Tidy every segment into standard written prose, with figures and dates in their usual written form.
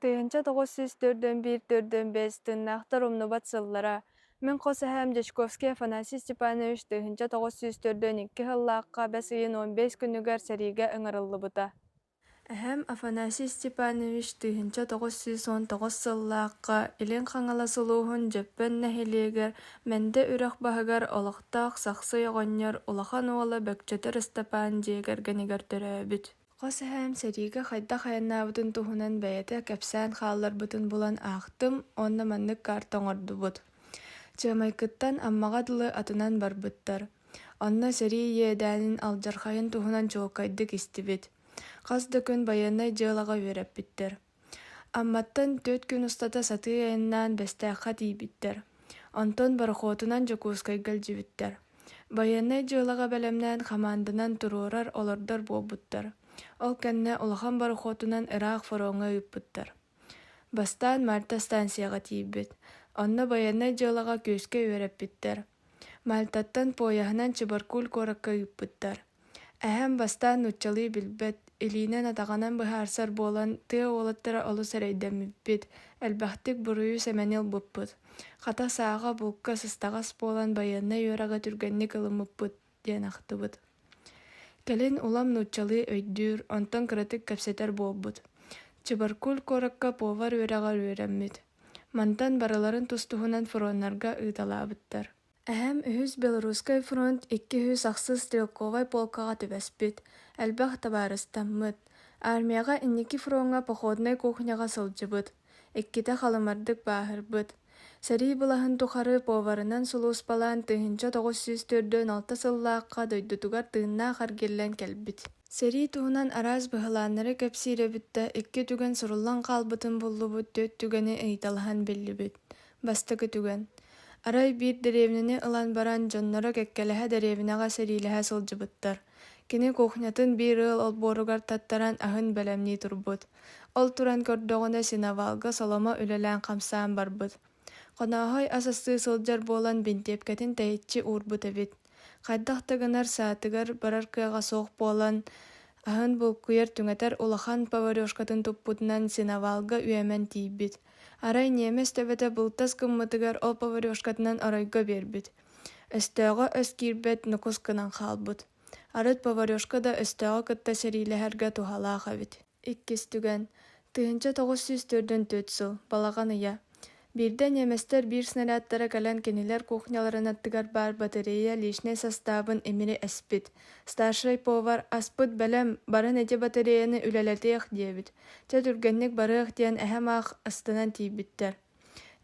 1941-45 тыыннаахтар умнубат сыллара. Мин хос эһээм Дьячковский Афанасий Степанович 1942 сыллаахха бэс ыйын 15 күнүгэр сэриигэ ыҥырыллыбыта. Эһээм Афанасий Степанович 1919 сыллаахха Илин Хаҥалас улууһун Дьөппөн нэһилиэгэр Мэндэ үрэх баһыгар олохтоох Сахсый оҕонньор улахан уола Бөкчөтөр Ыстапаан дьиэ кэргэнигэр төрөөбүт. Хос эһээм сэриигэ хайдах айаннаабытын туһунан бэйэтэ кэпсээн хаалларбытын булан аахтым уонна маннык карта оҥордубут. Чыамайкыттан Аммаҕа дылы атынан барбыттар. Онно сэрии иэдээнин алдьархайын туһунан чуолкайдык истибит. Хас да күн байыаннай дьыалаҕа үөрэппиттэр. Амматтан 4 күн устата сатыы айаннаан Бэстээххэ тиийбиттэр. Онтон борохуотунан Дьокуускайга илдьибиттэр. Байыаннай дьыалаҕа бэлэмнээн хамаанданан туруорар, олордор буолбуттар. Ол кэннэ улахан борохуотунан ыраах фроҥҥа ыыппыттар. Бастаан Мальта станцияҕа тиийбит. Онно байыаннай дьыалаҕа күүскэ үөрэппиттэр. Мальтаттан пуойаһынан Чебаркуль куоракка ыыппыттар. Эһэм бастаан нууччалыы билбэт, илиинэн-атаҕынан быһаарсар буолан, тыа уолаттара олус эрэйдэммиппит, элбэхтик буруйу-сэмэни ылбыппыт. Хата сааҕа булка сыстаҕас буолан байыаннай үөрэҕи түргэнник ылыммыппыт диэн ахтыбыт. Кэлин улам нууччалыы өйдүүр, онтон кыратык кэпсэтэр буолбут. Чебаркуль куоракка повар үөрэҕэр үөрэммит. Мантан барыларын тус-туһунан фроннарга ыыталаабыттар. Эһэм Үһүс Белорусскай фронт 206 стрелковай полкаҕа түбэспит, элбэх табаарыстаммыт, армияҕа инники фроҥҥа походнай кухняҕа сылдьыбыт, иккитэ халымардык бааһырбыт. Сэрии былаһын тухары поварынан сулууспалаан 1946 сыллаахха дойдутугар тыыннаах эргиллэн кэлбит. Сэрии туһунан араас быһылааннары кэпсиир эбит да, икки түгэн суруллан хаалбытын буллубут, түөрт түгэни ыйыталаһан биллибит. Бастакы түгэн. Арай биир дэриэбинэни ылан баран, дьонноро кэккэлэһэ дэриэбинэҕэ сэриилэһэ сылдьыбыттар. Кини кухнятын биир ыал олбуоругар таттаран аһын бэлэмнии турбут. Ол туран көрдөҕүнэ сеновалга соломо үлэлээн-хамсаан барбыт. Хонооһой ас астыы сылдьар буолан бинтиэпкэтин тэйиччи уурбут эбит. Хайдах да гынар саатыгар барар кыаҕа суох буолан, аһын булкуйар түҥэтэр улахан поварешкатын туппутунан сеновалга үөмэн тиийбит. Арай ньиэмэс төбөтө былтас гыммытыгар ол поварешкатынан оройго биэрбит. Өстөөҕө өс киирбэт нукус гынан хаалбыт. Арыт поварешка да өстөөҕү кытта сэриилэһэргэ туһалаах эбит. Иккис түгэн. 1944 сыл, балаҕан ыйа. Биирдэ ньиэмэстэр биир снарядтара кэлэн кинилэр кухняларын аттыгар баар батарея личнэй састаабын имири эспит. Старшай повар «Аспыт бэлэм, баран ити батареяны үлэлэтиэх» диэбит. Чэ түргэнник барыах диэн эһэм аах ыстанан тиийбиттэр.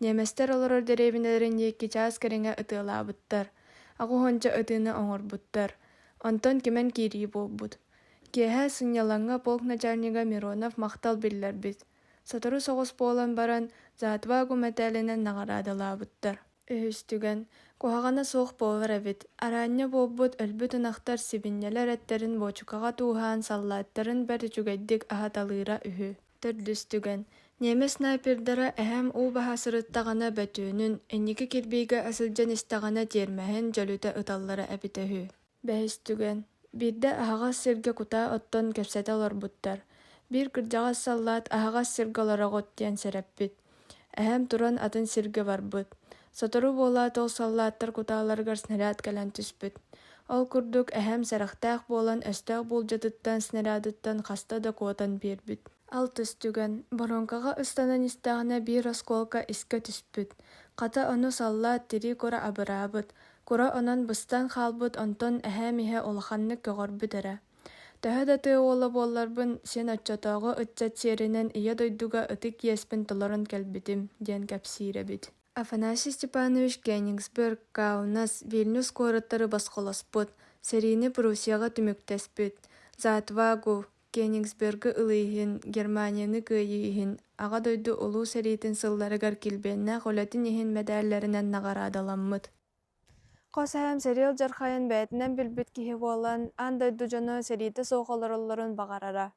Ньиэмэстэр олорор дэриэбинэлэрин диэки чаас кэриҥэ ытыалаабыттар. 80 ытыыны оҥорбуттар. Онтон кимэн киирии буолбут. Киэһэ сынньалаҥҥа полк начальнига Миронов махтал биллэрбит. Сотору соҕус буолан баран, «За отвагу» мэтээлинэн наҕараадалаабыттар. Үһүс түгэн, куһаҕана суох буолар эбит, араанньа буолбут өлбүт ынахтар сибинньэлэр эттэрин буочукаҕа тууһаан саллааттарын бэрт үчүгэйдик аһаталыыра үһү. Төрдүс түгэн, ньиэмэс снайпердара эһэм уу баһа сырыттаҕына бөтүөнүн, инники кирбиигэ сылдьан истэҕинэ тиэрмэһин дьөлүтэ ыталлара эбитэ үһү. Бэһис түгэн, биирдэ аһаҕас сиргэ кутаа оттон кэпсэтэ олорбуттар. Биир кырдьаҕас саллаат аһаҕас сиргэ олороҕут диэн сэрэппит. Эһэм туран атын сиргэ барбыт. Сотору буолаат ол саллааттар кутааларыгар снаряд кэлэн түспүт. Ол курдук эһэм сэрэхтээх буолан өстөөх буулдьатыттан снарядыттан хаста да куотан биэрбит. Алтыс түгэн, боруоҥкаҕа ыстанан истэҕинэ биир оскуолка искэ түспүт. Хата ону саллаат тирии кура абыраабыт, Кура онон быстан хаалбыт, онтон эһээм иһэ улаханнык көҕөрбүт эрэ. Төһө да тыа уола буолларбын, син оччотооҕу ыччат сиэринэн Ийэ дойдуга ытык иэспин толорон кэлбитим, диэн кэпсиир эбит. Афанасий Степанович Кенигсберг, Каунас, Вильнюс куораттары босхолоспут, сэриини Пруссияҕа түмүктэспит, «За отвагу», Кенигсбергы ылыы иһин, Германияны кыайыы иһин, Аҕа дойду Улуу сэриитин сылларыгар килбиэннээх үлэтин иһин мэдээллэринэн наҕараадаламмыт. Хос эһэм сэрии алдьархайын бэйэтинэн билбит киһи буолан, аан дойду дьоно сэриитэ суох олороллорун баҕарара.